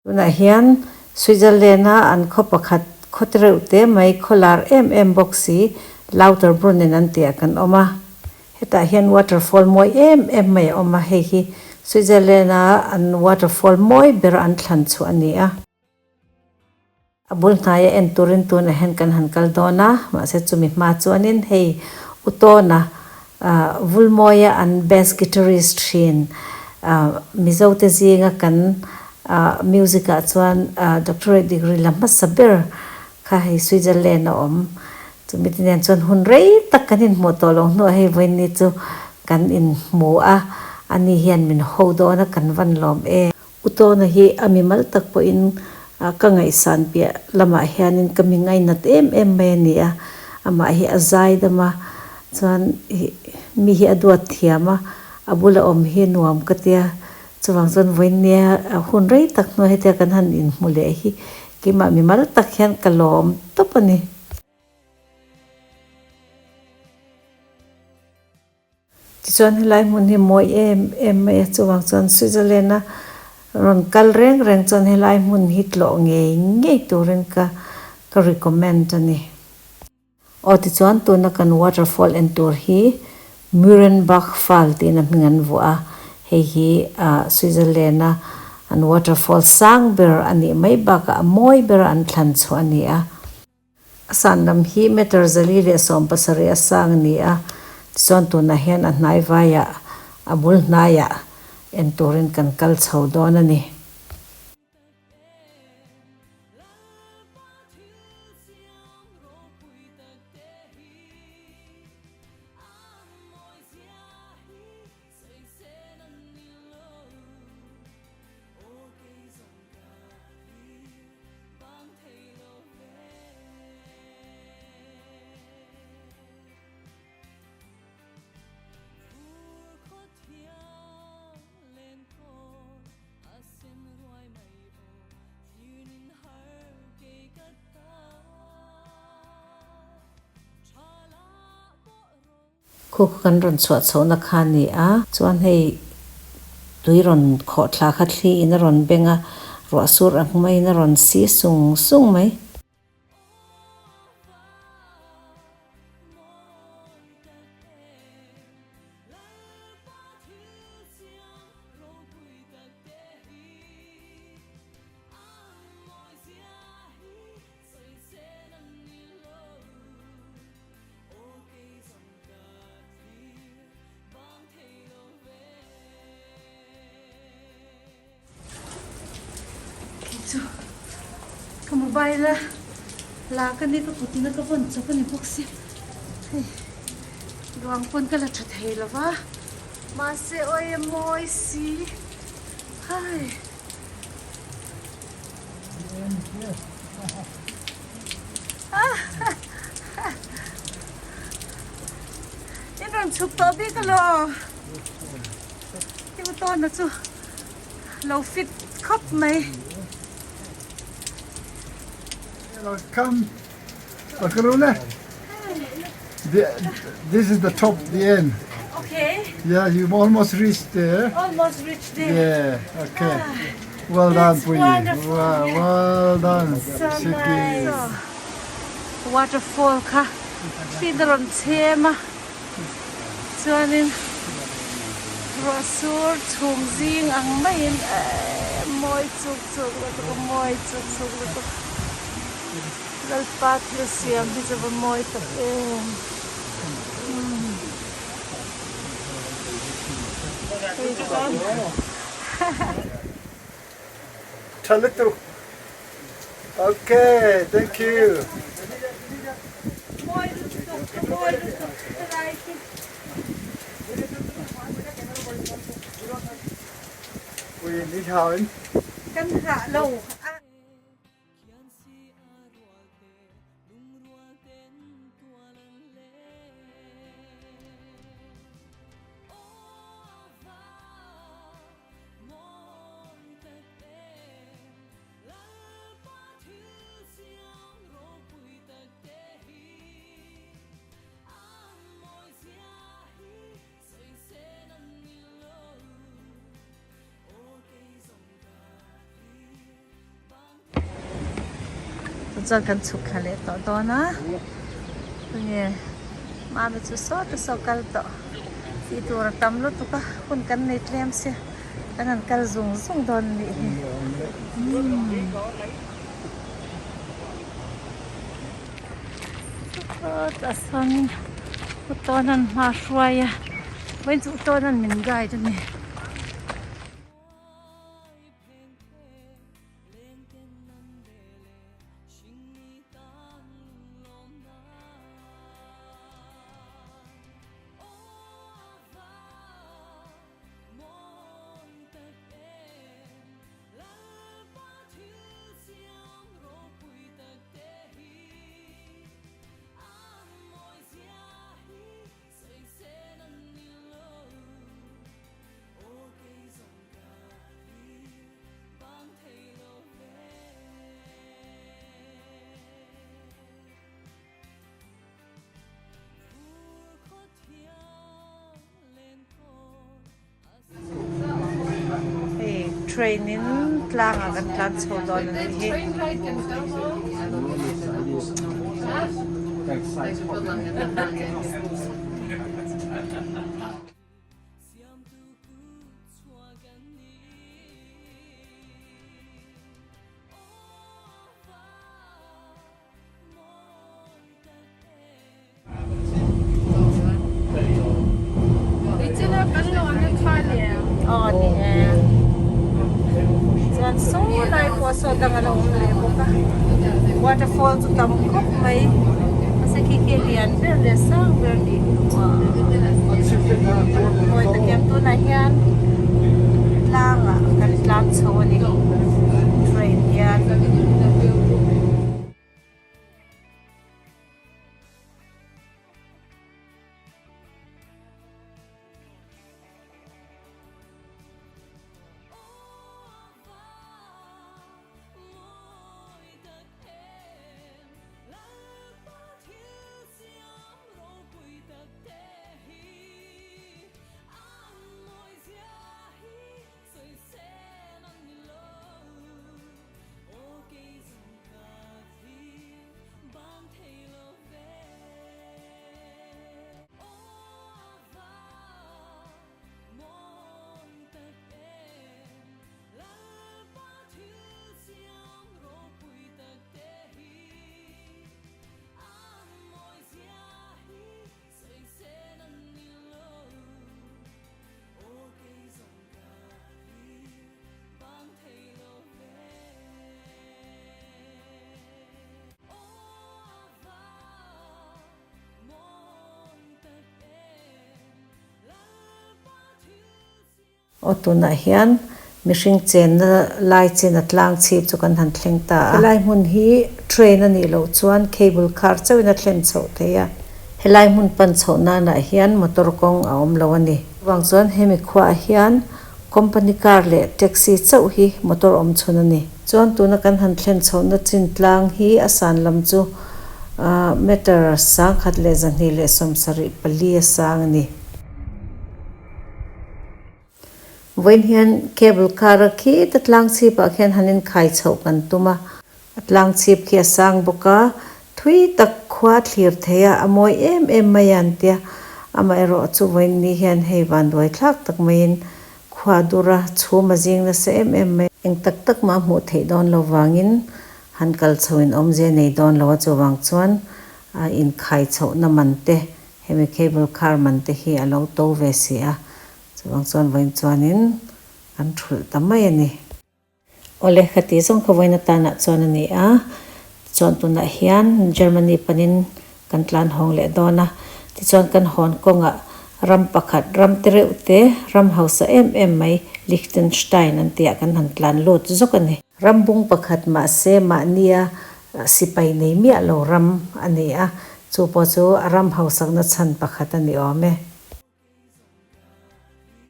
Tunah hian Switzerland a an khaw pakhat khaw te reuh te mai khaw lar em em bawk si Lauterbrunnen an tih ah kan awm a. Hetah hian waterfall mawi em em mai a awm a, hei hi Switzerland a an waterfall mawi ber an thlan chhuah a ni a. A bul hnaia en turin tunah hian kan han kal dawn a, mahse chumi hma chuanin hei Utawna Vulmawia an bass guitarist thin Mizote zinga kan music ah chuan doctorate degree la hmasa ber kha hei Switzerland a awm. Chumi te nen chuan hun rei tak kan inhmuh tawh loh hnuah hei vawiin chu kan inhmu a, ani hian min ho dawn a kan van lawm em. Utawna hi a mimal tak pawhin ka ngaihsan piah lamah hianin ka mi ngainat em em mai a ni a, amah hi a zai dam a, chuan mi hi a duat thiam a, a bula awm hi nuam ka tia, chuvang chuan vawinia hun rei tak hnuai hetia kan han inhmu leh hi keimah mimal tak hian ka lawm tawp a ni. Tichuan helai hmun hi mawi em em mai a, chuvang chuan Switzerland a rawn kal reng reng chuan helai hmun hi tlawh ngei ngei turin ka ka recommend a ni. Aw tichuan tuna kan waterfall en tur hi Mürrenbach Fall tiin a hming an vuah a, hei hi ah Switzerland a an waterfall sang ber a nih mai bakah a mawi ber a an thlan chhuah a ni a. A san lam hi meter 170 a sang a ni a, tichuan tunah hian a hnai vaiah a bul hnaiah en turin kan kal chho dawn a ni. Khu kha kan rawn chhuah chhohna kha a ni a, chuan hei tui rawn khawh thla kha thli in a rawn beng a, ruah sur ang maiin a rawn si sung sung mai. Kei chu ka mobile a la ka ni ka kut ina ka vawn chawp a ni bawk si hei ruang pawn ka la tha thei lo va mahse awi a mawi si hai. In rawn chhuk tawh bik alo i tawn na chu lo fit khawp mai. Come, Bakarule. This is the top, the end. Okay. Yeah, you've almost reached there. Almost reached there. Yeah, okay. Well done, It's Pui. wonderful. Wow, well done. So Siki. nice. Waterfall kha thlin a rawn chhem a chuanin ruah sur chhum zing ang maiin eee mawi chuk chuk lutuk a mawi chuk chuk lutuk Lalpa thil siam hi chu va mawi tak em umm hei chuan. Tha lutuk. Okay, thank you. Mawi lutuk, ka mawi lutuk ka lai chu. Ui, ni hau in. Kan hah lo. Chuan kan chhuk thla leh tawh dawn a, tunge Mami chu sawta saw kal tawh tih tur a tam lutuk a, hun kan nei tlem sia kan han kal zung zung dawn a nih hi. Chutah sawn Utawn an hma hruai a, vawiin chu Utawn an min guide a ni. Hei train in tlang ah kan tlan chho dawn a nih hi. Aw ni e chuan saw lai pawh saw dang a lo awm leh bawk a waterfall chu tam khawp mai mahse khi khi a lian ber leh sang ber a ni mawi takin tunah hian tlangah kan tlang chho a ni train hian. Aw tunah hian mihring chenna lai chin a tlang chhip chu kan han thleng ta a. Helai hmun hi train a nih loh chuan cable car chauhin a thlen chhoh thei a. Helai hmun pan chhoh nanah hian motor kawng a awm lo a ni. Chuvang chuan hemi khuaah hian company car leh taxi chauh hi motor awm chhun a ni. Chuan tuna kan han thlen chhohna chin tlang hi a san lam chu meter 1274 a sang a ni. Vawiin hian cable car a khita tlang chhipah khian han inkhai chhoh kan tum a, a tlang chhip khi a sang bawk a, thui tak khua thlir thei a, a mawi em em mai a an tia, amaherawh chu vawiin ni hian hei vanduai thlak tak maiin khua dur a chhum a zing nasa em em mai. Eng tak tak mah hmuh theih dawn lo vangin han kal chho in awmzia nei dawn lo a, chuvang chuan a inkhai chhohna man te Hemi cable car man te hi a lo to ve si a, chuvang chuan vawiin chuanin kan thulh ta mai a ni. Awle, ka tih zawng kha vawiin atanah chuan a ni a, tichuan tunah hian Germany panin kan tlan hawng leh dawn a, tichuan kan hawn kawngah ram pakhat, ram te reuh te, ram hausa em em mai Liechtenstein an tihah kan han tlan lut zawk a ni. Ram bung pakhat mahse mahnia sipai nei miah lo ram a ni a, Chu pawh chu a ram hausakna chhan pakhat a ni awm e.